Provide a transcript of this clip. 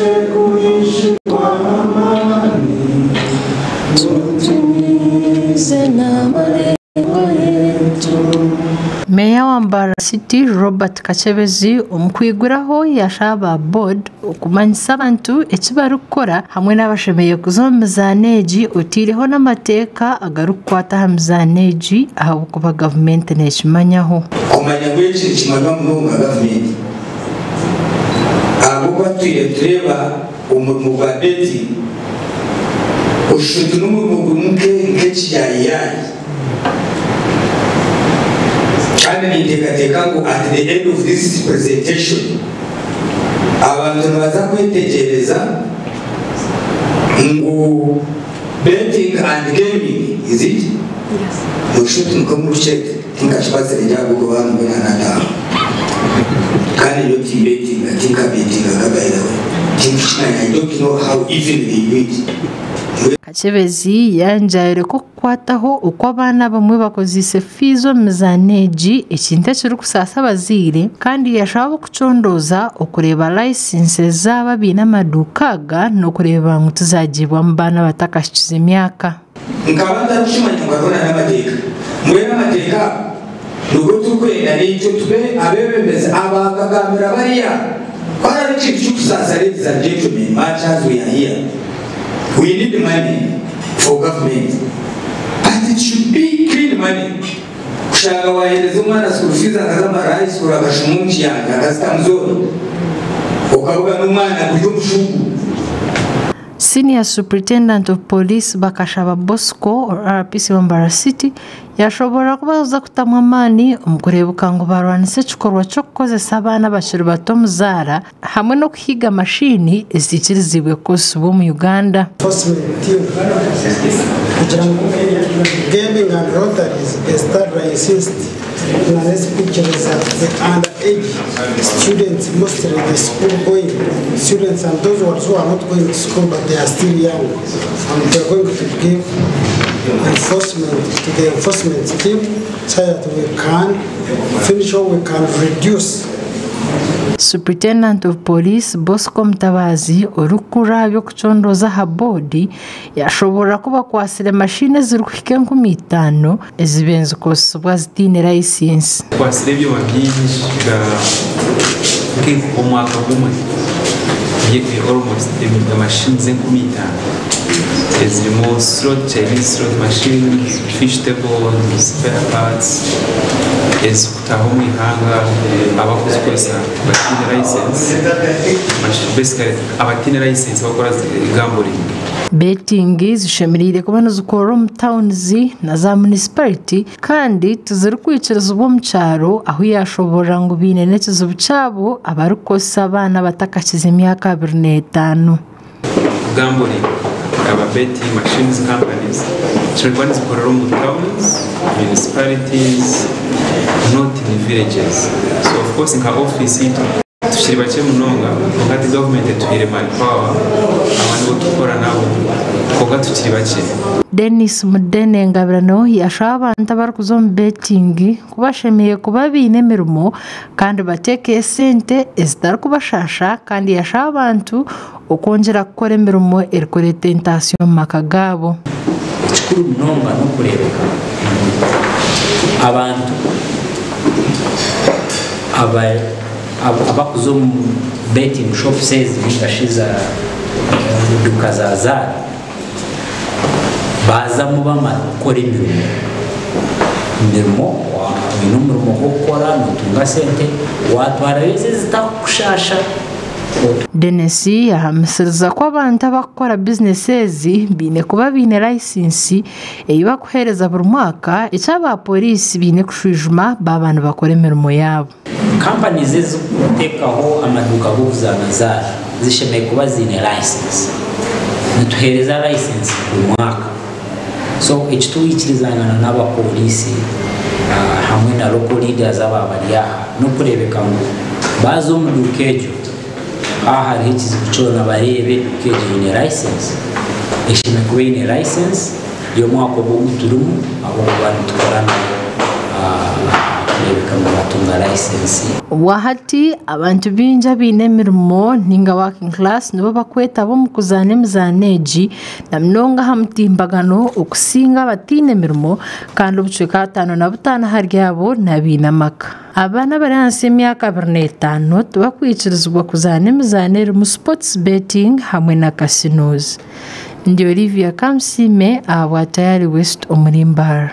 Tubashe kuishi kwa amani, tutimize na malengo yetu. Meeya wa Mbarara City Robert Kakyebezi omu kwiguraho yashaba board okumanyisa abantu eki barikukora hamwe n'abashemereire kuza omu mizaano egi otaireho n'amateeka agarikukwata aha mizaano egi ahabw'okuba gavumenti neekimanyaho. Kumanya ngu eki nikimanywa munonga gavumenti ahabw'okuba tutwire nitureeba omurimo gwa betting oshusha oti n'omurimo gurimu nk'ekiyaayiyayi kandi ninteekateeka ngu at the end of this presentation abantu nibaza kwetegyereza ngu betting and gaming is it? Noshusha oti nikwo murikukyeta tinkakibazire gye ahabw'okuba hanu mbwenu nataaha kandi nyowe timbetinga tinkabetingaga by the way tinkukimanya I don't know how even they do it. Kakyebezi yangyayireko okukwataho oku abaana abamwe bakozeise fiizi omu mizaano egi ekintu ekirikusaasa abazaire kandi yashaba okucondooza okureeba layisinsi zaabo abaine amaduuka aga n'okureeba ngu tizagiibwamu baana abatakahikize emyaka. Nkaba ntarikukimanya ngu hariho n'amateeka. Mbwenu amateeka ago nigo turikwenda naitwe tube abeebembezi abaakagambira bariya ku hariho ekintu kirikusaasa ladies and gentlemen much as we are here we need money for government but it should be clean money kushanga waheereza omwana school fees akaza amara high school akashuma omu kiyanja akazitamu zoona okabugana omwana guri omushuuku. Senior Superintendent of Police Bakashaba Bosco RPC wa Mbarara City yashoboorora ku barikuza kutamu amaani omu kureebeka ngu barwanisa ekikorwa ky'okukozesa abaana abakiri bato omu zaara hamwe n'okuhiga mashiini eziikiriziibwe kukozesibwa omu Uganda. Enforcement team kugira ngu gaming and lotteries ezitari licensed na n'ezikuikiriza the under age students, mostly the school going students and those ones who are not going to school but they are still young, and we are going to give enforcement to the enforcement team so that we can finish or we can reduce. Superintendent of Police Bosco Mutabazi orikukura aha by'okucondooza aha boodi yashoboorora ku bakwatsire mashiini ezirikuhika 5,000 ezibaire nizikozesibwa zitaine layisinsi. Tukwatsire ebyoma bingi omwaka gumwe almost machines 5,000 ezirimu slot, Chinese slot machines, fish tables, spare parts ezikutaha omu ihanga abakuzikozesa bataine license, basically abataine license bakora gambling. Betting zishemereire kuba nizikorera omu towns na za municipality kandi tizirikwikirizibwa omu kyaro ahu yashoboorora ngu baine n'ekizibu kyabo abarikukozesa abaana batakakize emyaka 25. Gambling, aba betting machines companies zishobora kuba nizikorera omu towns, municipalities, not in villages. So of course nka office yitu tukiri bakye munonga, konka hati government etuhaire manpower abandi bo tukora nabo, konka tukiri bakye. Denis Mudene Ngabirano yashaba abantu abarikuza omu betting ku bashemereire kuba baine emirimo kandi bateeke esente ezitarikubashasha kandi yashaba abantu okwongyera kukora emirimo erikureeta entaasyo omu maka gaabo. Ekikuru munonga n'okureebeka abantu abakuza omu betting shops ezi ninga shi za duka za zaara bazamu bamara kukora emirimo. Emirimo, oine omurimo gw'okukora notunga sente, watwarayo ezi ezitakukushasha. Denis yahamisiriza ku abantu abakukora bizinesi ezi baine kuba baine layisinsi ei bakuheereza buri mwaka eki abapoliisi baine kushwijuma baaba nibakora emirimo yaabo. Companies ezikuteekaho amaduuka g'okuzaana zaara zishemereire kuba ziine license. Nituheereza license buri mwaka. So eki tuwikirizangana n'abapoliisi hamwe na local leaders aba bari aha n'okureebeka ngu baaza omu duuka egyo aha hariho ekizibu kyona bareebe eduuka egyo eine license. Eshemereire kuba eine license y'omwaka ogu turimu ahabw'okuba nitukora nabo Kureebeka ngu batunga license. Obwahati abantu baingi abaine emirimo ninga working class nibo bakwetaba omu kuzaana emizaano egi na munonga aha mutimbagano okusinga abataine mirimo kandi obucweka 55 ahari abo n'abaine amaka. Abaana abari ahansi y'emyaka 25 tibakwikirizibwa kuzaana emizaano erimu sports betting hamwe na casinos. Ndi Olivia Kamusiime ahabwa Tayari West omuri Mbarara.